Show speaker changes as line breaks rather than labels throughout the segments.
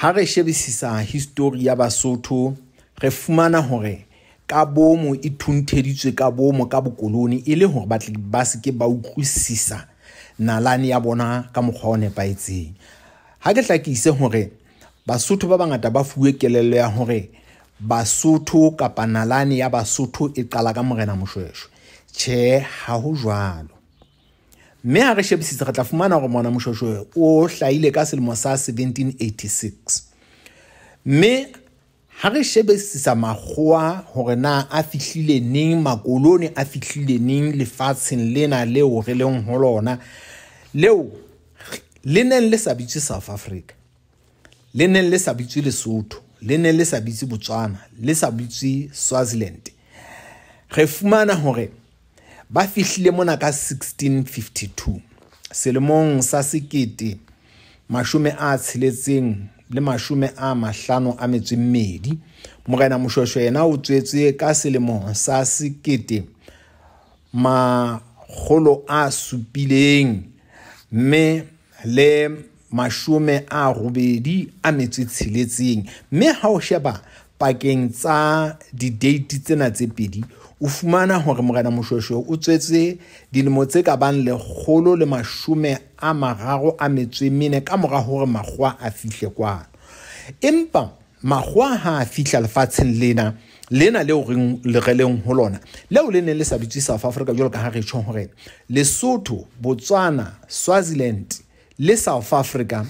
Ha re shebisisa history ya Basotho, re fumana hore ka bomo e thuntheditswe ka bomo ka bokoloni e le hore ba tle ba se ke ba utlwisisa nalane ya bona ka mokgwa o nepahetseng. Ha ke hlakise hore Basotho ba bangata ba fuwe kelello ya hore Basotho kapa nalane ya Basotho e qala ka Morena Moshoeshoe. Tjhe, ha ho jwalo. Mme ha re shebisisa re tla fumana hore Morena Moshoeshoe o hlahile ka selemo sa 1786. Mme ha re shebisisa makgowa hore na a fihlile neng, makolone a fihlile neng lefatsheng lena leo re leng ho lona, leo le neng le sa bitswe South Africa, le neng le sa bitswe Lesotho, le neng le sa bitswe Botswana, le sa bitswe Swaziland. Re fumana hore ba fihlile mona ka 1652, selemong sa 1652. Morena Moshoeshoe yena o tswetswe ka selemo sa 1786. Mme ha o sheba pakeng tsa di-date tsena tse pedi, o fumana hore Morena Moshoeshoe o tswetse dilemo tse ka bang 134 ka mora hore makgowa a fihle kwano. Empa makgowa ha a fihla lefatsheng lena, lena leo re leng ho lona, leo le neng le sa bitswe South Africa jwalo ka ha re tjho hore Lesotho, Botswana, Swaziland le South Africa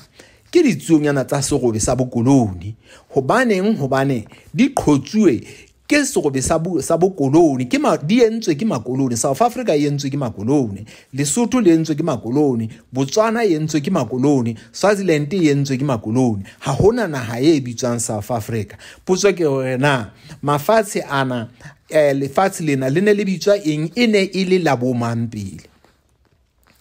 ke ditsuonyana tsa serobe sa bokoloni. Hobaneng? Hobane di qhotsuwe ke serobe sa bokoloni, ke di entswe ke makoloni. South Africa e entswe ke makoloni, Lesotho le entswe ke makoloni, Botswana e entswe ke makoloni, Swaziland e entswe ke makoloni. Ha hona naha e bitswang South Africa. Potso ke hore na mafatshe ana, lefatshe lena le ne le bitswa eng? E ne e le la bo mang pele?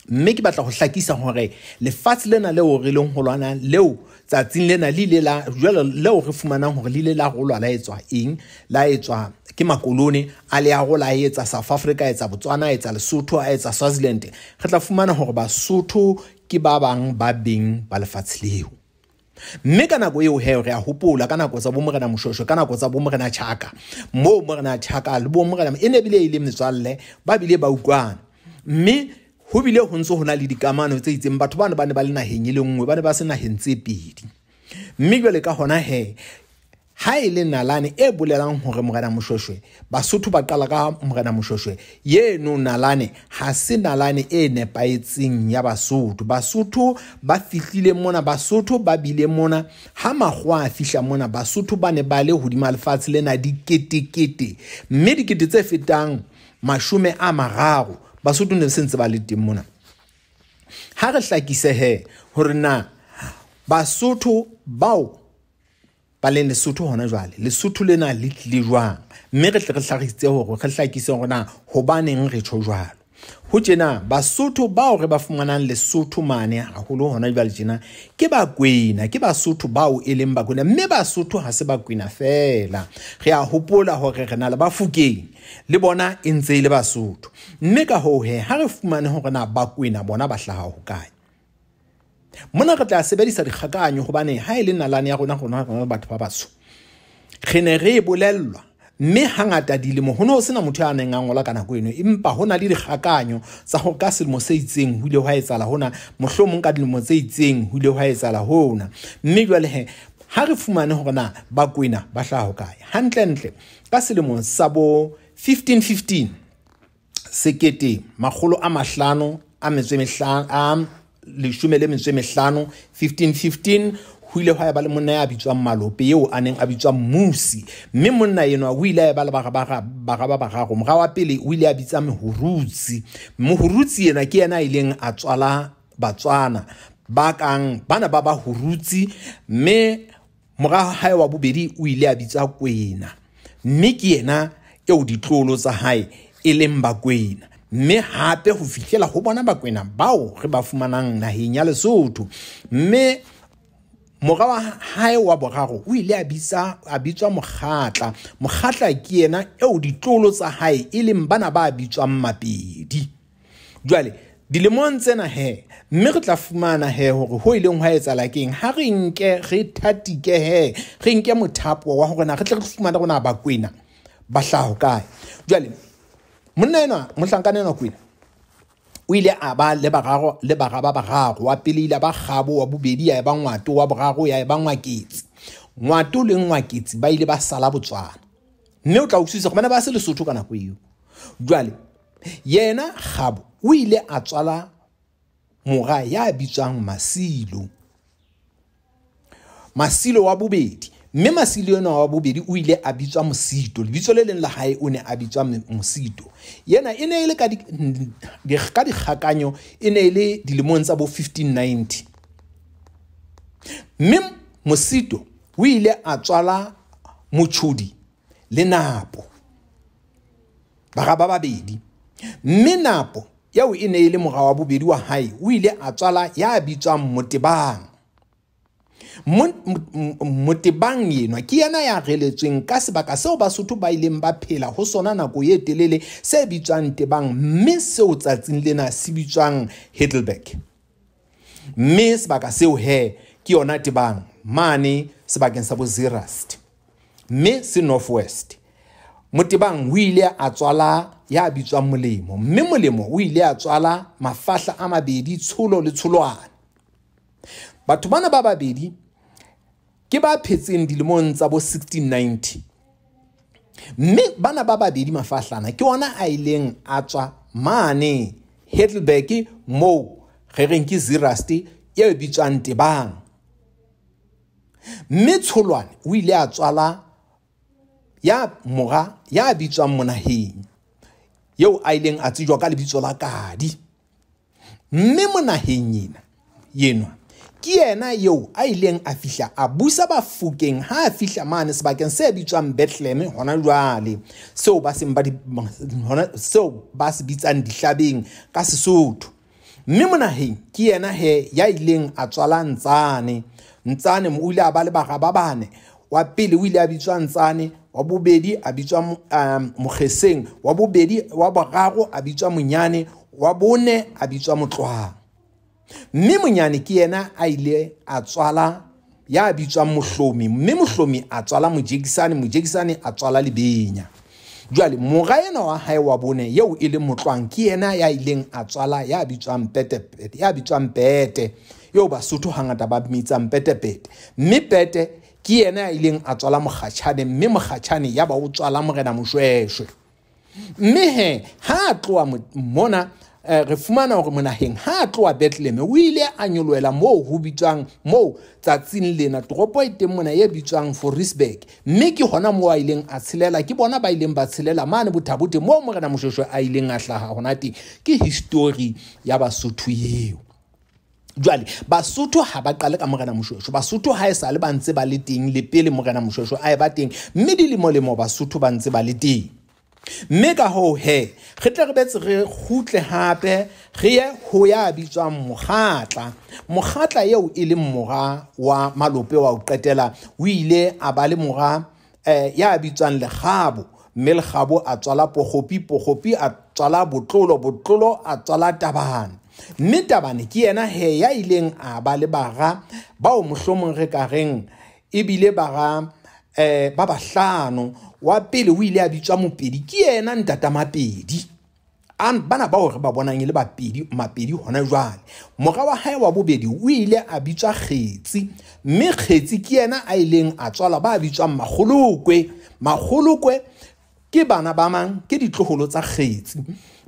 Mme ke batla ho hlakisa hore lefatshe lena leo re leng ho lona, leo tsatsing lena le ile la jwale, leo re fumanang hore le ile la rolwa la etswa eng, la etswa ke makoloni, a le a rola a etsa South Africa, a etsa Botswana, a etsa Lesotho, a etsa Swaziland. Re tla fumana hore Basotho ke ba bang ba beng ba lefatshe leo. Mme ka nako eo he, re a hopola ka nako tsa bo Morena Moshoeshoe, ka nako tsa bo Morena Chaka, moo Morena Chaka le bo Morena e ne bile e le metswalle, ba bile ba utlwana. Mme ho bile ho ntso ho na le dikamano tse itseng, batho bana ba ne ba le naheng e le nngwe, ba ne ba se naheng tse pedi. Mme jwale ka hona he, ha e le nalane e bolelang hore Morena Moshoeshoe, Basotho ba qala ka Morena Moshoeshoe, yeno nalane ha se nalane e nepahetseng ya Basotho. Basotho ba fihlile mona, Basotho ba bile mona, ha makgowa a fihla mona, Basotho ba ne ba le hodima lefatshe lena diketekete, mme dikete tse fetang 30 Basotho ne se ntse ba le teng mona. Ha re hlakise he hore na Basotho bao ba leng Lesotho hona jwale, Lesotho lena le tlile jwang? Mme re tle re hlagisitse hore re hlakise hore na hobaneng re tjho jwalo. Ho tjena Basotho bao re ba fumanang Lesotho mane haholo hona jwale tjena ke Bakwena, ke Basotho bao e leng Bakwena. Mme Basotho ha se Bakwena feela. Re a hopola hore re na le Bafokeng, le bona e ntse e le Basotho. Mme ka hoo he, ha re fumane hore na Bakwena bona ba hlaha hokae. Mona re tla sebedisa dikgakanyo hobane ha e le nalane ya rona, rona rona batho ba batsho, re ne re e bolellwa. Mme hangata dilemo ho no sena motho ya neng a ngola ka nako eno, empa ho na le dikgakanyo tsa hore ka selemo se itseng ho ile hwa etsahala hona, mohlomong ka dilemo tse itseng ho ile hwa etsahala hona. Mme jwale he, ha re fumane hore na Bakwena ba hlaha hokae. Hantlentle ka selemo sa bo 1515, 1515, 1515, ho ile hwa eba le monna ya bitswang Malope, eo a neng a bitswa Mmusi. Mme monna enwa o ile a eba le bara ba bararo. Mora wa pele o ile a bitsa Mohurutsi. Mohurutsi yena ke yena a ileng a tswala Batswana ba kang bana ba Bahurutsi. Mme mora hae wa bobedi o ile a bitsa Kwena, mme ke yena eo ditlolo tsa hae e leng Bakwena. Mme hape ho fihlela ho bona Bakwena bao re ba fumanang naheng ya Lesotho. Mme mora wa hae wa boraro o ile a bitswa Mokgatla. Mokgatla ke yena eo ditlolo tsa hae e leng bana ba bitswang Mapedi. Jwale dilemong tsena he, mme re tla fumana he hore ho ileng hwa etsahala keng ha re nke re thatike he, re nke mothapo wa hore na re tle re fumane rona Bakwena ba hlaha kae. Jwale monna enwa, mohlankana enwa Kwena, o ile a ba le bararo le bara ba bararo. Wa pele ile ba Kgabo, wa bobedi ya eba Ngwato, wa boraro ya eba Ngwaketsi. Ngwato le Ngwaketsi ba ile ba sala Botswana, mme o tla utlwisisa hore bana ba se Lesotho ka nako eo. Jwale yena Kgabo o ile a tswala mora ya bitswang Masilo, Masilo wa bobedi. Mme Masilo enwa wa bobedi o ile a bitswa Mosito, lebitso le leng la hae o ne a bitswa Mosito. Yena e ne e le ka dikgakanyo, e ne e le dilemong tsa bo 1590. Mme Mosito o ile a tswala Motjhodi le Napo, bara ba babedi. Mme Napo eo e ne e le mora wa bobedi wa hae, o ile a tswala ya bitswang Motebang. Motebang enwa ke yena ya reletsweng ka sebaka seo Basotho ba ileng ba phela ho sona nako e telele, se bitswang Tebang, mme seo tsatsing lena se bitswang Heidelberg. Mme sebaka seo he ke yona Tebang mane sebakeng sa bo Zeerust, mme se Northwest. Motebang o ile a tswala ya bitswang Molemo, mme Molemo o ile a tswala mafahla a mabedi, Tsholo le Tsholwane. Batho bana ba babedi ke ba phetseng dilemong tsa bo 1690. Mme bana ba babedi mafahlana ke ona a ileng a tswa mane Heidelberg, moo re reng ke Zeerust e bitswang Tebang. Mme Tsholwane o ile a tswala ya mora ya bitswang Monaheng, eo a ileng a tsejwa ka lebitso la Kadi. Mme Monaheng ena yenwa ke yena eo a ileng a fihla a busa Bafokeng ha a fihla mane sebakeng se bitswang Bethlehem hona jwale, seo ba seng ba di hona seo ba se bitsang Dihlabeng ka Sesotho. Mme Monaheng ke yena he ya ileng a tswala Ntsane. Ntsane o ile a ba le bara ba bane. Wa pele o ile a bitswa Ntsane, wa bobedi a bitswa Mokgeseng, wa bobedi wa boraro a bitswa Monyane, wa bone a bitswa Motlwang. Mme Monyane ke yena a ile a tswala ya bitswang Mohlomi, mme Mohlomi a tswala Mojekisane, Mojekisane a tswala Lebenya. Jwale mora yena wa hae wa bone eo e leng Motlwang ke yena ya ileng a tswala ya bitswang Pete, ya bitswang Pete, eo Basotho hangata ba mitsang Pete Pete. Mme Pete ke yena ya ileng a tswala Mokgatjhane, mme Mokgatjhane ya ba o tswala Morena Moshweshwe. Mme he ha a tloha mona, re fumana hore Monaheng ha a tloha Bethlehem o ile a nyolohela moo ho bitswang moo tsatsing lena toropo e teng mona e bitswang Forestburg, mme ke hona moo a ileng a tshelela, ke bona ba ileng ba tshelela mane Bothabote moo Morena Moshweshwe a ileng a hlaha hona teng. Ke history ya Basotho eo. Jwale Basotho ha ba qale ka Morena Moshweshwe, Basotho ha e sale ba ntse ba le teng le pele Morena Moshweshwe a e ba teng, mme dilemo-lemo Basotho ba ntse ba le teng. Mme ka hoo he re tle re betse re kgutle hape re ye ho ya bitswang Mokgatla. Mokgatla eo e leng mora wa Malope wa ho qetela, o ile a ba le mora ya bitswang Lekgabo, mme Lekgabo a tswala Pokgopi, Pokgopi a tswala Botlolo, Botlolo a tswala Tabane. Mme Tabane ke yena he ya ileng a ba le bara bao mohlomong re ka reng ebile bara ba bahlano. Wa pele o ile a bitswa Mopedi, ke yena ntata Mapedi. Bana bao re ba bonang e le Bapedi, Mapedi hona jwale. Mora wa hae wa bobedi o ile a bitswa Kgetsi, mme Kgetsi ke yena a ileng a tswala ba bitswang Makgolokwe. Makgolokwe ke bana ba mang? Ke ditloholo tsa Kgetsi.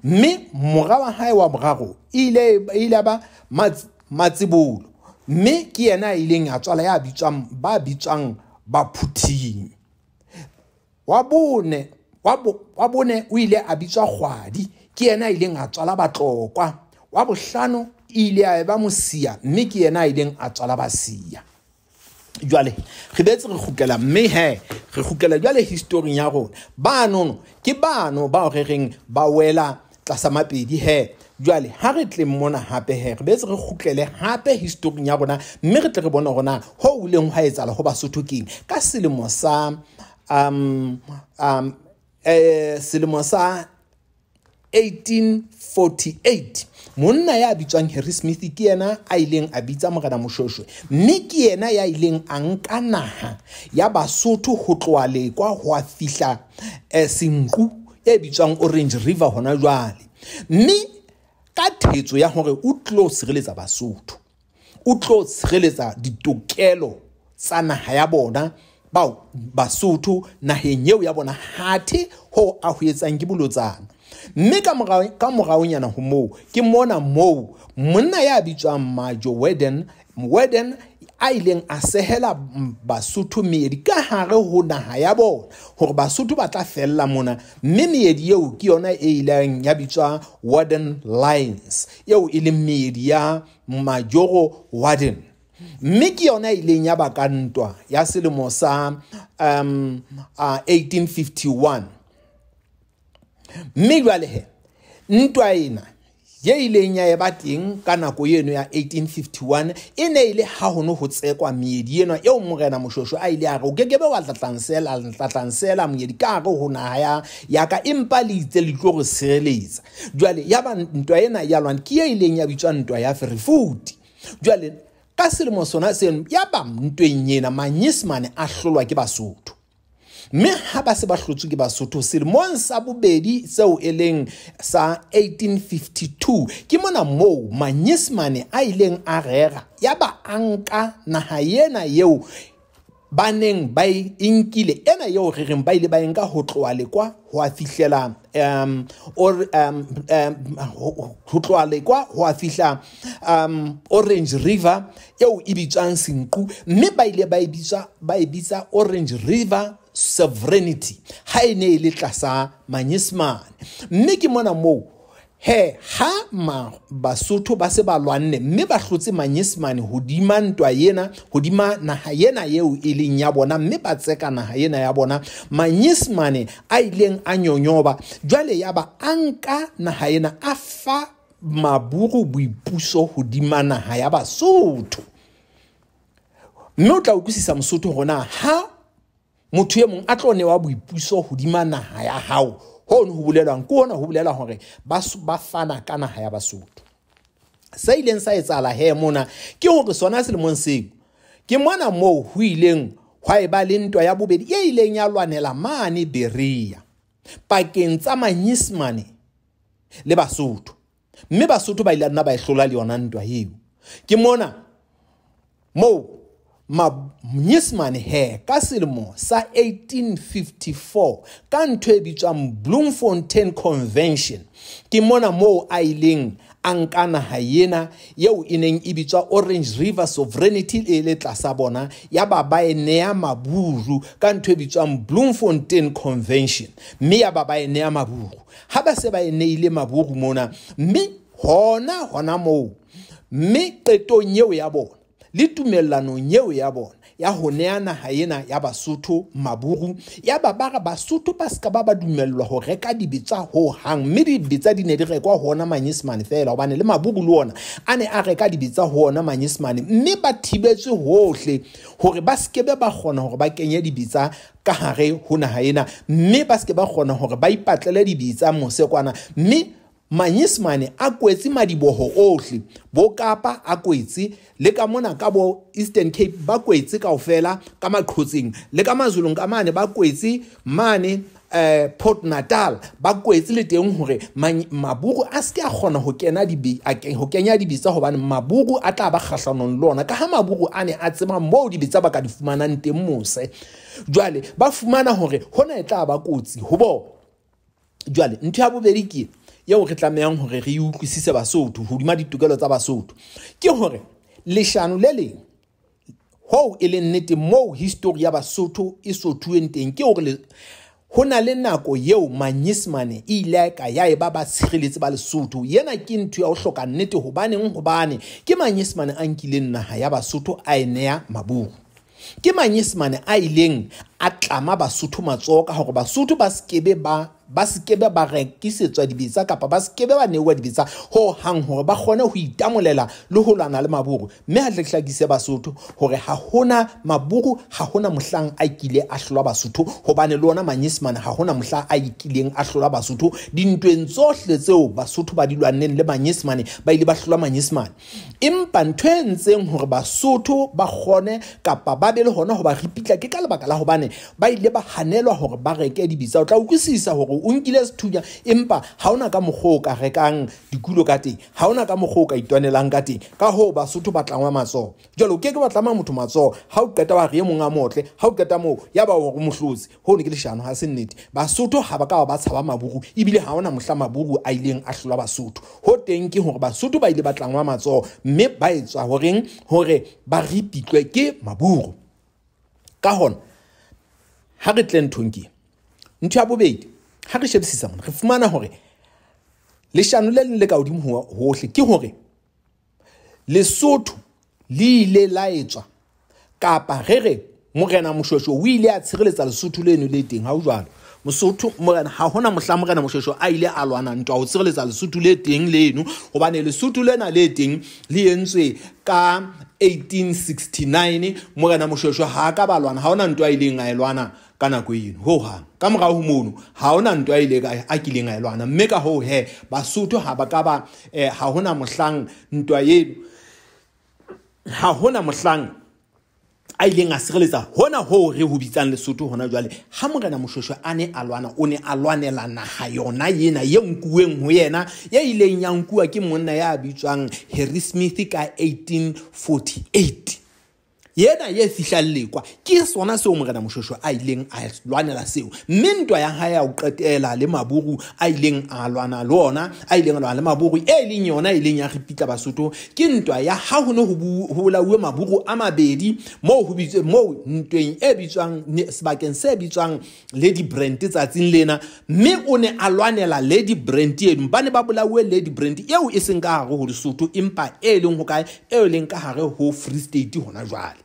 Mme mora wa hae wa boraro ile ba Matsibolo, mme ke yena a ileng a tswala ya bitswang ba bitswang Baphuthing. Wa bone o ile a bitswa Kgwadi, ke yena a ileng a tswala Batlokwa. Wa bohlano ile a eba Mosia, mme ke yena a ileng a tswala Basia. Jwale re betse re kgutlela, mme he re kgutlela jwale historing ya rona. Banono ke bano bao re reng ba wela tlasa Mapedi he. Jwale ha re tle mona hape he re betse re kgutlele hape historing ya rona, mme re tle re bone hore na ho ileng hwa etsahala ho Basotho keng ka selemo sa selemo sa 1848. Monna ya bitswang Harry Smith ke yena a ileng a bitsa Morena Moshoeshoe, mme ke yena ya ileng a nka naha ya Basotho ho tloha Lekwa ho a fihla Senqu e bitswang Orange River hona jwale. Mme ka thetso ya hore o tlo sireletsa Basotho, o tlo sireletsa ditokelo tsa naha ya bona bao Basotho naheng eo ya bona, hathe ho a ho etsang ke bolotsana. Mme ka moraonyana ho moo ke mona moo monna ya bitswang Major Warden a ileng a sehela Basotho meedi ka hare ho naha ya bona hore Basotho ba tla fella mona, mme meedi eo ke yona e ileng ya bitswa Warden Lines, eo e leng meedi ya Major Warden. Mme ke yona e ileng ya baka ntwa ya selemo sa 1851. Mme jwale he ntwa ena ye ileng ya eba teng ka nako eno ya 1851 e ne ile ha hono ho tsekwa meedi eno eo Morena Moshoeshoe a ile a re o kekebe wa tlatlansela moedi ka hare ho naha ya ka, empa le itse le tlo re sireletsa. Jwale ya ba ntwa ena ya lwana ke e ileng ya bitswa ntwa ya Verwoerd. Jwale ka selemo sona seno ya ba ntweng ena Manyesemane a hlolwa ke Basotho. Mme ha ba se ba hlotswe ke Basotho selemong sa bobedi seo e leng sa 1852, ke mona moo Manyesemane a ileng a rera ya ba a nka naha ena eo ba neng ba e nkile, ena eo re reng ba ile ba e nka ho tloha Lekwa ho a fihlela ho tloha Lekwa ho a fihla Orange River eo e bitswang Senqu, mme ba ile ba e bitsa Orange River Sovereignty ha e ne e le tlasa Manyesemane. Mme ke mona moo he ha Basotho ba se ba lwanne mme ba hlotse Manyesemane hodima ntwa ena, hodima naha ena eo e leng ya bona, mme ba tseka naha ena ya bona, Manyesemane a ileng a nyonyoba. Jwale ya ba a nka naha ena a fa Maburu boipuso hodima naha ya Basotho. Mme o tla utlwisisa Mosotho hore na ha motho e mong a tlo newa boipuso hodima naha ya hao, hono ho bolelwang ke hona ho bolela hore ba fana ka naha ya Basotho. Se ileng sa etsahala he mona ke hore sona selemong seo ke mona moo ho ileng hwa eba le ntwa ya bobedi e ileng ya lwanela mane Berea pakeng tsa Manyesemane le Basotho, mme Basotho ba ile nna ba e hlola le yona ntwa eo. Ke mona moo Manyesemane he ka selemo sa 1854 ka ntho e bitswang Bloemfontein Convention, ke mona moo a ileng a nka naha ena eo e neng e bitswa Orange River Sovereignty e le tlasa bona, ya ba ba e nea Maburu ka ntho e bitswang Bloemfontein Convention, mme ya ba ba e nea Maburu. Ha ba se ba e neile Maburu mona, mme hona moo, mme qetong eo ya bona le tumellanong eo ya bona ya ho nea naha ena ya Basotho Maburu, ya ba ba re Basotho ba ska ba dumellwa ho reka dibetsa ho hang, mme dibetsa di ne di rekwa hona Manyesemane fela, hobane le Maburu le ona a ne a reka dibetsa ho ona Manyesemane, mme ba thibetswe hohle hore ba skebe ba kgona hore ba kenye dibetsa ka hare ho naha ena, mme ba ske ba kgona hore ba ipatlele dibetsa mose kwana. Mme Manyesemane a kwetse madiboho ohle, bo Kapa a kwetse, le ka mona ka bo Eastern Cape ba kwetse kaofela, ka Maqhotseng le ka Mazulung ka mane ba kwetse mane Port Natal ba kwetse le teng hore Maburu a ske a kgona ho kena ho kenya dibetsa, hobane Maburu a tla ba kgahlanong le ona, ka ha Maburu a ne a tseba moo dibetsa ba ka di fumanang teng mose. Jwale ba fumana hore hona e tla ba kotsi ho bona. Jwale ntho ya bobedi ke eo re tlamehang hore re utlwisise Basotho hodima ditokelo tsa Basotho, ke hore leshano le leng hoo e leng nnete moo history ya Basotho e sothuweng teng, ke hore ho na le nako eo Manyesemane e ile ka ya eba ba tshireletse ba Lesotho. Yena ke ntho ya ho hloka nnete. Hobaneng? Hobane ke Manyesemane a nkileng naha ya Basotho a e neya Maburu. Ke Manyesemane a ileng a tlama Basotho matsoho ka hore Basotho ba skebe ba ba sekebe ba rekisetswa dibetsa kapa ba sekebe ba neuwa dibetsa ho hang hore ba kgone ho itamolela le ho lwana le maburu. Mme ha tle hlakise Basotho hore ha hona maburu, ha hona mohlang a kile a hlolwa Basotho, hobane le ona Manyesemane ha hona mohla a ikileng a hlolwa Basotho. Dintweng tsohle tseo Basotho ba di lwanneng le Manyesemane ba ile ba hlolwa Manyesemane. Empa ntho e entseng hore Basotho ba kgone kapa ba be le hona ho ba ripitla ke ka lebaka la hobane ba ile ba hanelwa hore ba reke dibetsa. O tla utlwisisa hore o nkile sethunya empa ha ona ka mokgwa o ka rekang dikulo ka teng, ha ona ka mokgwa o ka itwanelang ka teng. Ka hoo Basotho ba tlangwa matsoho. Jwale o ke ke ba tlama motho matsoho ha o qeta wa re e mong a motle, ha o qeta moo ya ba hore mohlotsi. Hono ke leshano, ha se nnete. Basotho ha ba ka ba tshaba maburu, ebile ha ona mohla maburu a ileng a hlolwa Basotho. Ho teng ke hore Basotho ba ile ba tlangwa matsoho mme ba etswa horeng hore ba ripitlwe ke maburu. Ka hona ha re tle nthong ke ntho ya bobedi, ha re shebisisa mona re fumana hore leshano le leng le ka hodimo hohle ke hore Lesotho le ile la etswa kapa re re Morena Moshoeshoe o ile a tshireletsa Lesotho leno le teng. Ha ho jwalo. Mosotho morena ha hona mohla Morena Moshoeshoe a ile a lwana ntwa ho tshireletsa Lesotho le teng leno, hobane Lesotho lena le teng le entswe ka 1869. Morena Moshoeshoe ha ka ba lwana, ha hona ntwa a ileng a e lwana ka nako eno ho hang. Ka morao ho mono ha hona ntwa a ile a kileng a e lwana, mme ka hoo he Basotho ha ba ka ba ha hona mohlang ntwa eno, ha hona mohlang a ileng a sireletsa hona ho re ho bitsang Lesotho hona jwale. Ha Morena Moshoeshoe a ne a lwana, o ne a lwanela naha yona ena ye nkuweng ho yena, ye ileng ya nkuwa ke monna ya bitswang Harry Smith ka 1848. Yena ye fihlang lekwa ke sona seo Morena Moshoeshoe a ileng a lwanela seo. Mme ntwa ya hae ya ho qetela le maburu a ileng a lwana le ona, a ileng a lwana le maburu e leng yona e ileng ya ripitla Basotho, ke ntwa ya ha ho ne ho bolauwe maburu a mabedi moo ho bitswe moo ntweng e bitswang sebakeng se bitswang Lady Brand tsatsing lena. Mme o ne a lwanela Lady Brand eno, ba ne ba bolauwe Lady Brand eo e seng ka hare ho Lesotho empa e leng ho kae, e leng ka hare ho Free State hona jwale.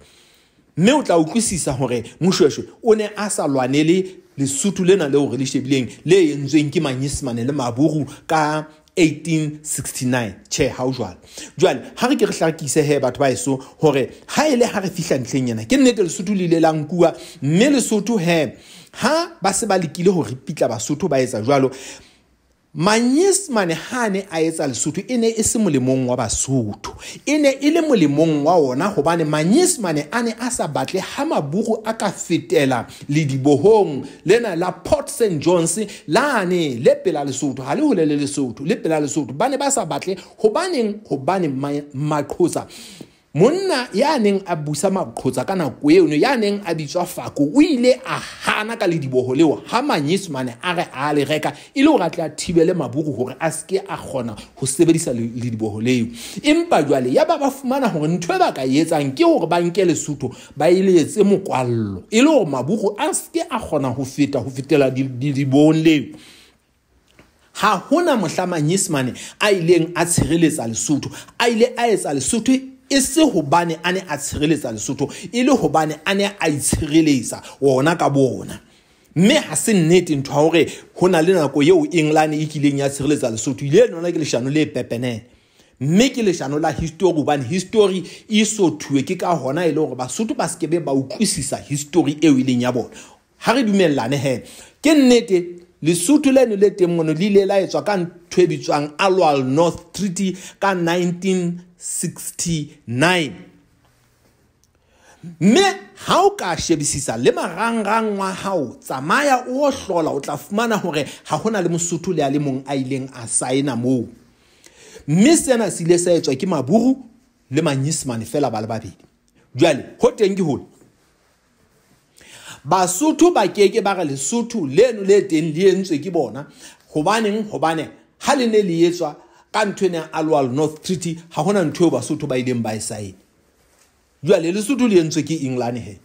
Mme o tla utlwisisa hore Moshoeshoe o ne a sa lwanele Lesotho lena leo re le shebileng le entsweng ke Manyesemane le maburu ka 1869. Tjhe, ha o jwalo. Jwale ha re ke re hlakise he batho ba eso hore ha ele ha re fihla ntlheng ena, ke nnete Lesotho le ile la nkuwa, mme Lesotho he ha ba se ba lekile ho ripitla Basotho ba etsa jwalo. Manyesemane ha ne a etsa Lesotho e ne e se molemong wa Basotho, e ne e le molemong wa ona, hobane Manyesemane a ne a sa batle ha maburu a ka fetela ledibohong lena la Port St Johns lane le pela Lesotho, ha le hole le Lesotho, le pela Lesotho. Ba ne ba sa batle hobaneng, hobane Maqhotsa, monna ya neng a busa Maqhotsa ka nako eno, ya neng a bitswa Fako, o ile a hana ka lediboho leo ha Manyesemane a re a le reka e le hore a tle a thibele maburu hore a seke a kgona ho sebedisa lediboho leo. Empa jwale ya ba ba fumana hore ntho e ba ka e etsang ke hore ba nke Lesotho ba e le etse mokwallo e le hore maburu a seke a kgona ho feta ho fetela ledibohong leo. Ha hona mohla Manyesemane a ileng a tshireletsa Lesotho, a ile a etsa Lesotho e se hobane a ne a tshireletsa Lesotho, e le hobane a ne a itshireletsa ona ka bona. Mme ha se nnete ntho ya hore ho na le nako eo England e kileng ya tshireletsa Lesotho. Ile lona ke leshano le pepenene, mme ke leshano la history, hobane history e sothuwe ke ka hona e le hore Basotho ba sekebe ba utlwisisa history eo e leng ya bona. Ha re dumellane he, ke nnete Lesotho leno le teng mono le ile la etswa ka ntho e bitswang Aliwal North Treaty ka 1969. Mme ha o ka shebisisa le marangrang wa hao, tsamaya o hlola, o tla fumana hore ha hona le Mosotho le a le mong a ileng a saena moo. Mme sena se ile sa etswa ke maburu le Manyesemane fela ba le babedi. Jwale ho teng ke hore Basotho ba keke ba re Lesotho leno le teng le entswe ke bona. Hobaneng? Hobane ha le ne le etswa ka ntho ena ya Aliwal North Treaty, ha hona ntho eo Basotho ba ileng ba e saena. Jwale Lesotho le entswe ke England he,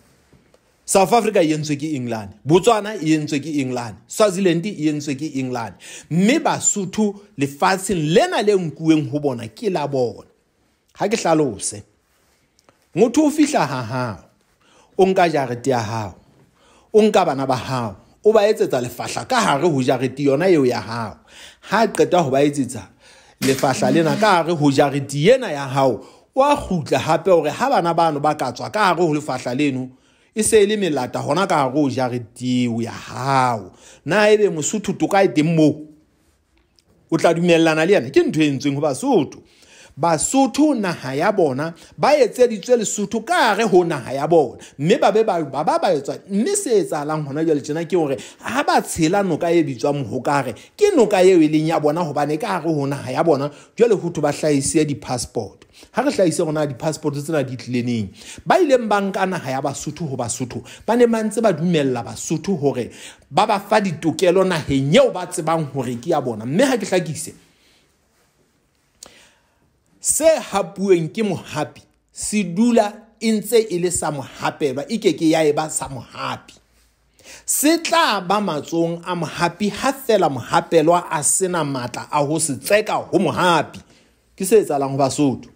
South Africa e entswe ke England, Botswana e entswe ke England, Swaziland e entswe ke England. Mme Basotho lefatsheng lena le nkuweng ho bona ke la bona. Ha ke hlalose, motho o fihla ha hao, o nka jarete ya hao, o nka bana ba hao, O ba etsetsa lefahla ka hare ho jarete yona eo ya hao. Ha qeta ho ba etsetsa lefahla lena ka hare ho jarete ena ya hao, wa kgutla hape hore ha bana bano ba ka tswa ka hare ho lefahla leno, e se e le melata hona ka hare ho jarete eo ya hao. Na ebe Mosotho toka e teng moo? O tla dumellana le yena? Ke ntho e entsweng ho Basotho. Basotho naha ya bona ba etseditswe Lesotho ka hare ho naha ya bona, mme ba be ba ba etswa. Mme se etsahalang hona jwale tjena ke hore ha ba tshela noka e bitswang Mohokare, ke noka eo e leng ya bona hobane ka hare ho naha ya bona. Jwale ho thwe ba hlahise di-passport. Ha re hlahise rona di-passport tsena di tlile neng? Ba ileng ba nka naha ya Basotho ho Basotho, ba ne ba ntse ba dumella Basotho hore ba ba fa ditokelo naheng eo ba tsebang hore ke ya bona. Mme ha ke hlakise, se hapuweng ke mohapi se dula e ntse e le sa mohapelwa, e keke ya eba sa mohapi. Se tla ba matsohong a mohapi ha fela mohapelwa a sena matla a ho se tseka ho mohapi. Ke se etsahalang ho Basotho.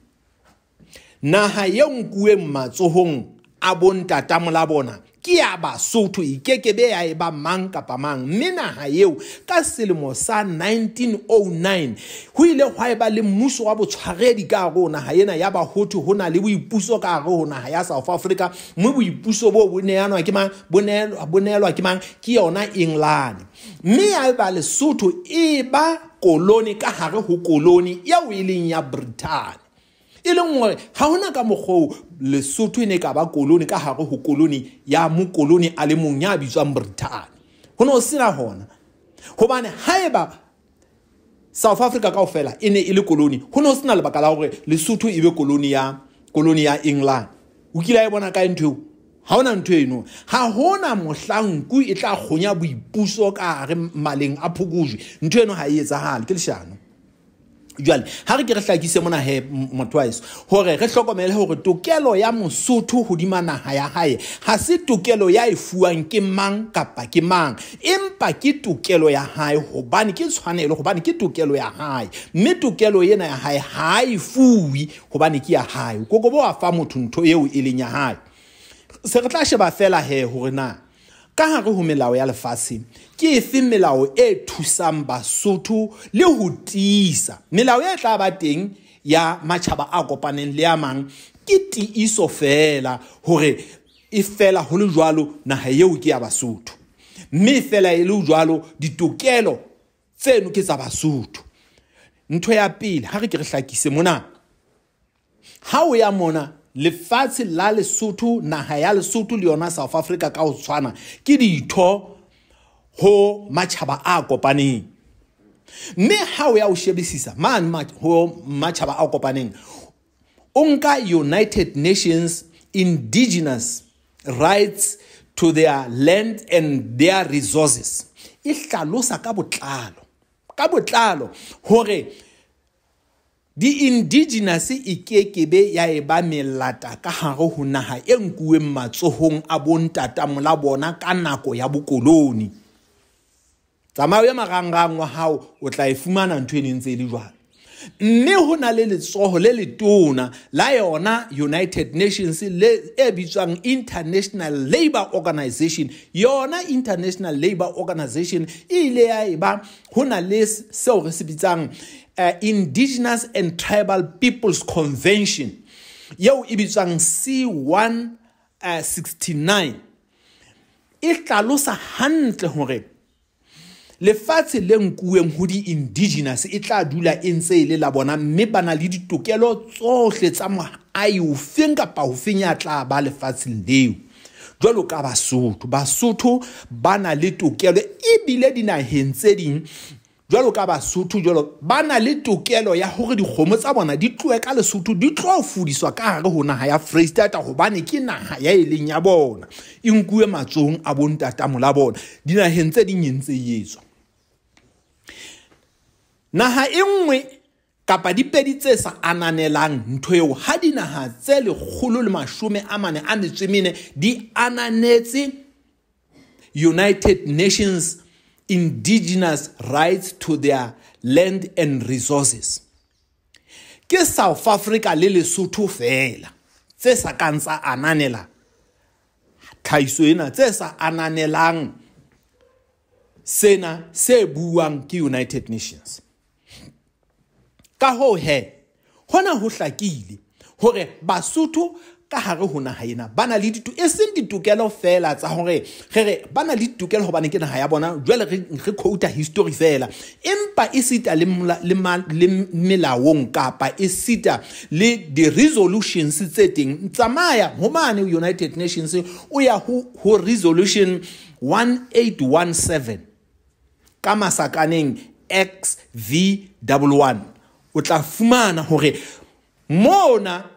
Naha e nkuweng matsohong a bontatamola bona ke ya Basotho, e kekebe ya eba mang kapa mang. Mme naha eo ka selemo sa 1909 ho ile hwa eba le mmuso wa botshwaredi ka hare ho naha ena, ya ba ho thwe ho na le boipuso ka hare ho naha ya South Africa. Mme boipuso boo bo neanwa ke mang? Bo neelwa ke mang? Ke yona England. Mme ya eba Lesotho e ba koloni ka hare ho koloni eo e leng ya Britain. E leng hore ha hona ka mokgwa oo Lesotho e ne ka ba koloni ka hare ho koloni ya mokoloni a le mong ya bitswang Britain. Ho no sena hona. Hobane haeba South Africa kaofela e ne e le koloni, ho no sena lebaka la hore Lesotho e be koloni ya England. O kile a e bona kae ntho eo? Ha hona ntho eno. Ha hona mohlanku e tla kgonya boipuso ka hare maleng a phokojwe. Ntho eno ha e etsahale, ke leshano. Jwale ha re ke re hlakise mona he motho wa heso, hore re hlokomele hore tokelo ya Mosotho hodima naha ya hae ha se tokelo ya e fuwang ke mang kapa ke mang, empa ke tokelo ya hae hobane ke tshwanelo, hobane ke tokelo ya hae. Mme tokelo ena ya hae ha e fuwe hobane ke ya hae. Kokobo wa fa motho ntho eo e leng ya hae. Se re tla sheba fela he hore na ka hare ho melao ya lefatshe ke efe melao e thusang Basotho le ho tiisa. Melao e tla ba teng ya matjhaba a kopaneng le a mang ke tiiso fela hore e fela ho le jwalo naha eo ke ya Basotho, mme fela e le jwalo ditokelo tseno ke tsa Basotho. Ntho ya pele ha re ke re hlakise mona, ha o ya mona lefatshe la Lesotho, naha ya Lesotho le yona South Africa ka ho tshwana ke ditho ho matjhaba a kopaneng. Mme ha o ya o shebisisa mane ho matjhaba a kopaneng, o nka United Nations Indigenous Rights to their Land and their Resources, e hlalosa ka botlalo hore di-indigenous e kekebe ya eba melata ka hare ho naha e nkuweng matsohong a bontatamola bona ka nako ya bokoloni. Tsamaya o ye marangrang wa hao, o tla e fumana ntho e neng ntse e le jwalo. Mme ho na le letsoho le letona la yona United Nations le e bitswang International Labour Organization. Yona International Labour Organization e ile ya eba ho na le seo re se bitsang Indigenous and Tribal Peoples Convention eo e bitswang C169. E hlalosa hantle hore lefatshe le nkuweng ho di-indigenous e tla dula e ntse e le la bona, mme ba na le ditokelo tsohle tsa moahi ofeng kapa ofeng ya tla ba lefatsheng leo. Jwalo ka Basotho, Basotho ba na le tokelo ebile dinaheng tse ding jwalo ka Basotho jwalo ba na le tokelo ya hore dikgomo tsa bona di tlohe ka Lesotho di tlo fudiswa ka hare ho naha ya Freistata, hobane ke naha ya e leng ya bona, e nkuwe matsohong a bontatamola bona. Dinaheng tse ding e ntse e etswa. Naha e nngwe kapa dipedi tse sa ananelang ntho eo, ha dinaha tse 144 di ananetse United Nations Indigenous Rights to their Land and Resources, ke South Africa le Lesotho fela tse sa kang tsa ananela tlhahiso ena, tse sa ananelang sena se buang ke United Nations. Ka hoo he, hona ho hlakile hore Basotho ka hare ho naha ena ba na le e seng ditokelo fela tsa hore re re ba na le ditokelo hobane ke naha ya bona, jwale re quote history fela, empa esita le melaong kapa esita le di-resolutions tse teng. Tsamaya ho mane United Nations o ya ho resolution 1817 ka masakaneng XV11, o tla fumana hore mona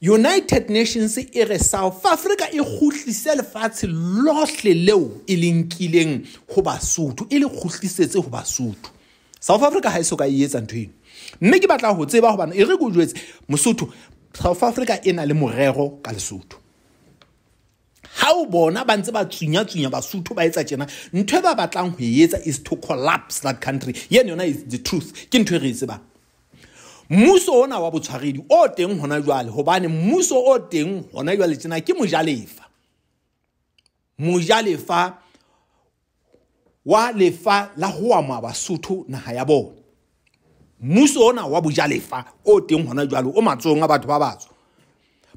United Nations e re South Africa e kgutlise lefatshe lohle leo e le nkileng ho Basotho, e le kgutlisetse ho Basotho. South Africa ha e so ka e etsa ntho eno. Mme ke batla ho tseba hobane e re ke o jwetse Mosotho, South Africa e na le morero ka Lesotho. Ha o bona ba ntse ba tsunya-tsunya Basotho ba etsa tjena, ntho e ba batlang ho e etsa is to collapse that country. Yeno yona is the truth, ke ntho e re e tsebang. Mmuso ona wa botshwaredi o teng hona jwale, hobane mmuso o teng hona jwale tjena ke mojalefa. Mojalefa wa lefa la ho amoha Basotho naha ya bona. Mmuso ona wa bojalefa o teng hona jwale o matsohong a batho ba batsho.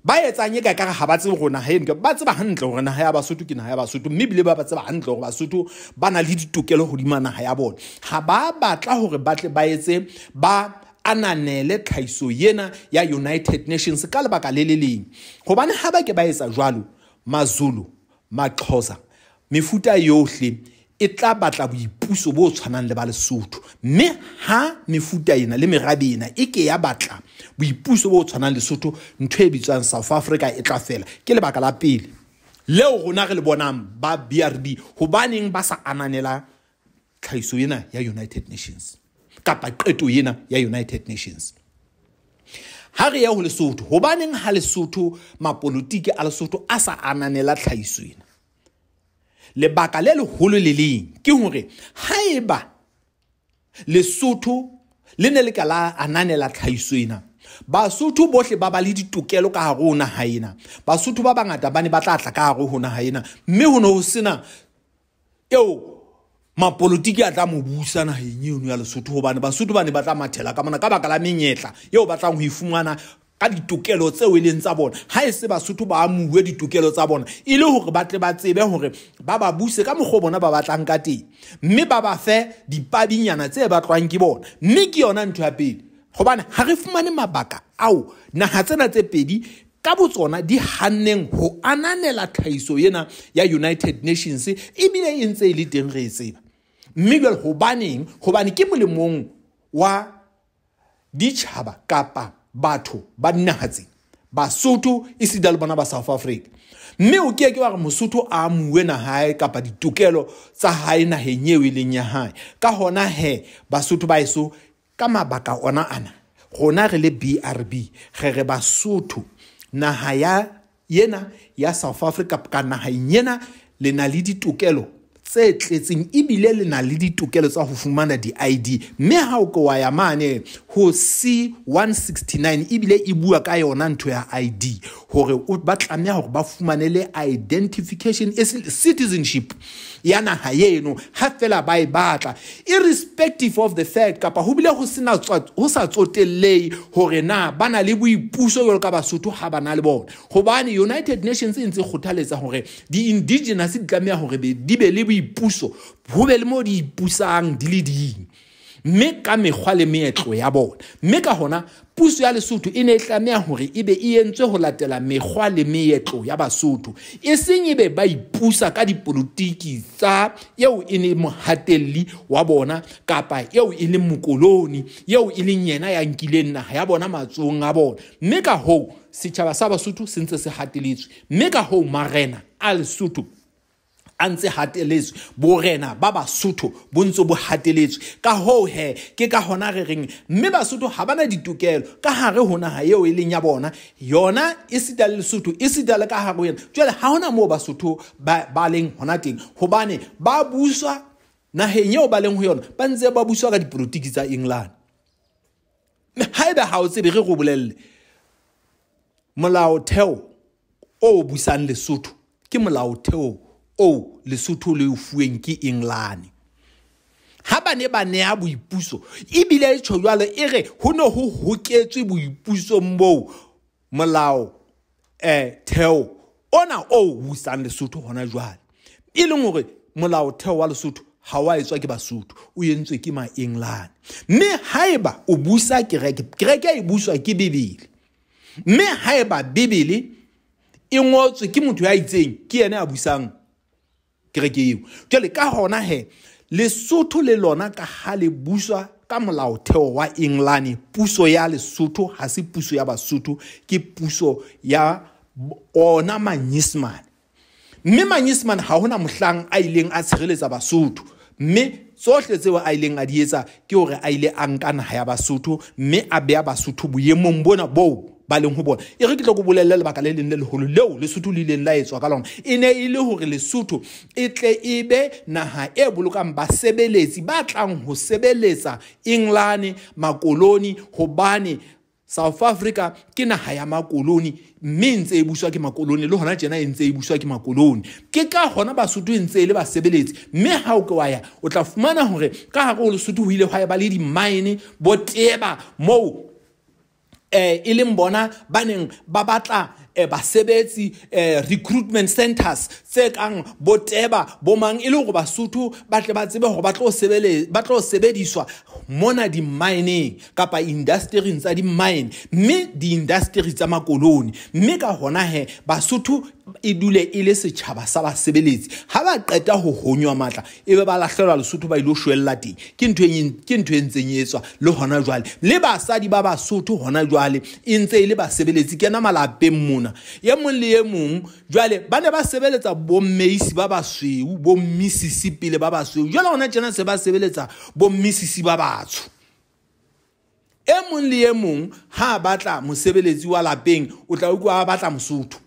Ba etsang e ka ekare ha ba tsebe hore naha eno, ba tseba hantle hore naha ya Basotho ke naha ya Basotho, mme ebile ba tseba hantle hore Basotho ba na le ditokelo hodima naha ya bona. Ha ba batla hore ba tle ba etse ba ananele tlhahiso yena ya United Nations ka lebaka le le leng. Hobane ha ba ke ba etsa jwalo, Mazulu, Maxhosa, mefuta yohle e tla batla boipuso bo tshwanang le ba Lesotho. Mme ha mefuta ena le merabe ena e ke ya batla boipuso bo tshwanang Lesotho, ntho e bitswang South Africa e tla fela. Ke lebaka la pele leo rona re le bonang ba BRB hobaneng ba sa ananela tlhahiso ena ya United Nations kapa qeto ena ya United Nations. Ha re ya ho Lesotho, hobaneng ha Lesotho mapolitiki a Lesotho a sa ananela tlhahiso ena? Lebaka le leholo le leng ke hore haeba Lesotho le ne le ka la ananela tlhahiso ena, Basotho bohle ba ba le ditokelo ka hare ho naha ena, Basotho ba bangata ba ne ba tla tla ka hare ho naha ena, mme ho ne ho sena eo mapolitiki a tla mo busa naheng eno ya Lesotho, hobane Basotho ba ne ba tla mathela ka mona ka baka la menyetla eo ba tlang ho e fumana ka ditokelo tseo e leng tsa bona. Ha e se Basotho ba amuwe ditokelo tsa bona e le hore ba tle ba tsebe hore ba ba buse ka mokgwa bona ba batlang ka teng, mme ba ba fe dipadinyana tse batlwang ke bona. Mme ke yona ntho ya pele, hobane ha re fumane mabaka ao naha tsena tse pedi ka botsona di hanneng ho ananela tlhahiso ena ya United Nations, ebile e ntse e le teng re e tseba. Mme jwale hobaneng? Hobane ke molemong wa ditjhaba kapa batho ba dinaha tsena, Basotho esita le bona ba South Africa. Mme o ke ke wa re Mosotho a amuwe naha hae kapa ditokelo tsa hae naheng eo e leng ya hae. Ka hona he, Basotho ba eso ka mabaka ona ana, rona re le BRB re re Basotho naha ya yena ya South Africa ka naheng ena le na le ditokelo tse tletseng, ebile le na le ditokelo tsa ho fumana di-ID. Mme ha o ke wa ya mane ho C169 ebile e bua ka yona ntho ya ID, hore ba tlameha hore ba fumane le identification e citizenship ya naha eno ha fela ba e batla, irrespective of the fact kapa ho bile ho sena ho sa tsotellehe hore na ba na le boipuso jwalo ka Basotho ha ba na le bona. Hobane United Nations e ntse kgothaletsa hore di-indigenous di tlameha hore di be le boipuso, ho be le mo di ipusang di le ding, mme ka mekgwa le meetlo ya bona. Mme ka hona puso ya Lesotho e ne e tlameha hore ebe e entswe ho latela mekgwa le meetlo ya Basotho, e seng ebe ba ipusa ka dipolotiki tsa eo e leng mohatelli wa bona kapa eo e leng mokoloni, eo e leng yena ya nkileng naha ya bona matsohong a bona. Mme ka hoo setjhaba sa Basotho se ntse se hateletswe, mme ka hoo marena a Lesotho a ntse hateletswe, borena ba Basotho bo ntse bo hateletswe. Ka hoo he, ke ka hona re reng mme Basotho ha bana ditokelo ka hare ho naha eo e leng ya bona, yona esita le Lesotho, esita le ka hare ho yena. Jwale ha hona moo Basotho ba leng hona teng, hobane ba buswa naheng eo ba leng ho yona, ba ntse ba buswa ka dipolotiki tsa England. Haeba ha o tsebe, re go bolelle, molaotheo o busang Lesotho ke molaotheo o Lesotho le o fuweng ke England. Ha ba ne ba neha boipuso ebile e tjho jwalo e re ho ne ho hoketswe boipusong boo molao theo ona o busang Lesotho hona jwale, e leng hore molao theo wa Lesotho ha wa etswa ke Basotho, o entswe ke ma-England. Mme haeba o busa kereke, kereke e buswa ke Bibele, mme haeba Bibele e ngotswe ke motho ya itseng, ke yena a busang kereke eo. Jwale ka hona he Lesotho le lona ka ha le buswa ka molaotheo wa England, puso ya Lesotho ha se puso ya Basotho, ke puso ya ona Manyesemane. Mme Manyesemane ha hona mohlang a ileng a tshireletsa Basotho, mme tsohle tseo a ileng a di etsa ke hore a ile a nka naha ya Basotho mme a beha Basotho boemong bona boo ba leng ho bona. E re ke tlo go bolelle lebaka le leng le leholo leo Lesotho le ileng la etswa ka lona, e ne e le hore Lesotho e tle e be naha e bolokang basebeletsi ba tlang ho sebeletsa England makoloni, hobane South Africa ke naha ya makoloni mme ntse e buswa ke makoloni, le hona tjena e ntse e buswa ke makoloni. Ke ka hona Basotho e ntse e le basebeletsi, mme ha o ke wa ya o tla fumana hore ka hare ho Lesotho ho ile hwa ba le di-mine bo teba moo e leng bona ba neng ba batla basebetsi, recruitment centers tse kang bo teba bo mang, e le hore Basotho ba tle ba tsebe hore ba tlo sebediswa mona di-mineng kapa industry tsa di-mine, mme di-industry tsa makoloni. Mme ka hona he Basotho e dule e le setjhaba sa basebeletsi. Ha ba qeta ho honywa matla ebe ba lahlelwa Lesotho ba ilo shwella teng. Ke ntho e ntseng e etswa le hona jwale. Le basadi ba Basotho hona jwale e ntse e le basebeletsi kena malapeng mona, e mong le e mong. Jwale ba ne ba sebeletsa bommeisi ba basweu, bommisisi pele ba basweu, jwale hona tjena se ba sebeletsa bommisisi ba batsho. E mong le e mong ha batla mosebeletsi wa lapeng o tla utlwa a batla Mosotho,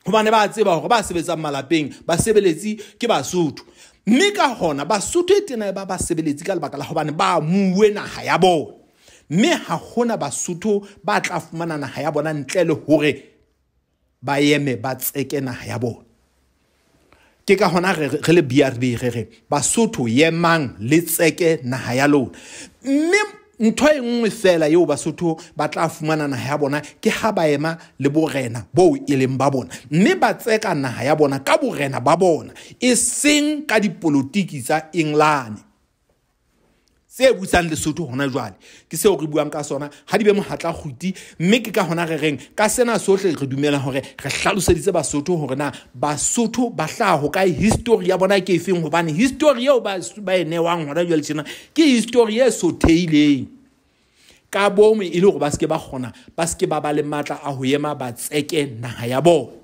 hobane ba tseba hore ba sebetsang malapeng basebeletsi ke Basotho. Mme ka hona Basotho e tena ba basebeletsi ka lebaka la hobane ba amuwe naha ya bona, mme ha hona Basotho ba tla fumana naha ya bona ntle le hore ba eme ba tseke naha ya bona. Ke ka hona re le BRB re re Basotho yemang le tseke naha ya lona. Mme ntho e nngwe fela eo Basotho ba tla fumana naha ya bona ke ha ba ema le borena boo e leng ba bona, mme ba tseka naha ya bona ka borena ba bona, e seng ka dipolotiki tsa England tse busang Lesotho hona jwale. Ke seo re buang ka sona ha di be mohatla kguti. Mme ke ka hona re reng ka sena sohle re dumela hore re hlaloseditse Basotho hore na Basotho ba hlaha ho kae, history ya bona ke efeng, hobane history eo ba e newang hona jwale tjena ke history e sotheileng ka bomo, e le hore ba seke ba kgona, ba seke ba ba le matla a ho ema ba tseke naha ya bona.